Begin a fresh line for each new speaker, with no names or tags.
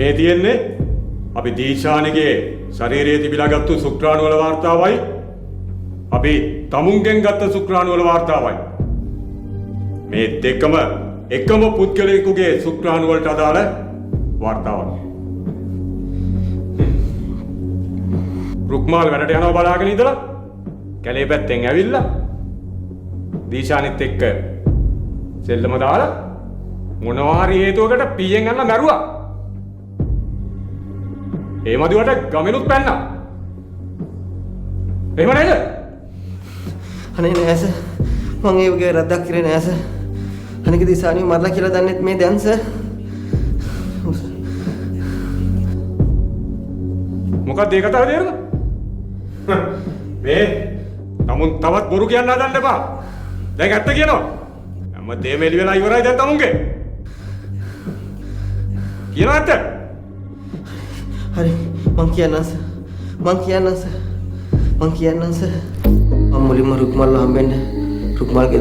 මේ තියෙන්නේ අපි දීශානිගේ ශරීරයේ තිබිලා ගත්තු සුක්‍රාණු වල වාර්තාවයි, අපි තමුන්ගෙන් ගත්ත සුක්‍රාණු වල වාර්තාවයි. මේ දෙකම එකම පුද්ගලයෙකුගේ සුක්‍රාණු වලට අදාළ වාර්තාවක්. රුක්මාල් වැඩට යනවා බලාගෙන ඉඳලා කැලේ පැත්තෙන් ඇවිල්ලා දීශානිත් එක්ක සෙල්ලම දාලා මොනවා හරි හේතුවකට පීයෙන් අල්ලලා මැරුවා. ඒ මදිවට ගමෙනුත් පැන්නා. එහෙම නේද?
අනේ නෑ සර්. මං ඒ වගේ වැරද්දක් කරේ නෑ සර්. අනික දිසානිව මරලා කියලා දන්නෙත් මේ දැන් සර්.
මොකක්ද ඒ කතාවේ තේරුම? මේ තමුන් තවත් බොරු කියන්න හදන්න එපා. දැන් ඇත්ත කියනවා. හැම දෙයක්ම එලි වෙලා ඉවරයි දැන් තමුන්ගේ. කියනවා ඇත්ත.
හරි, මං කියන්නම් සර්. මං කියන්නම් සර්. මං කියන්නම් සර්. මං මුලින්ම රුක්මල්ව හම්බෙන්න රුක්මල්ගේ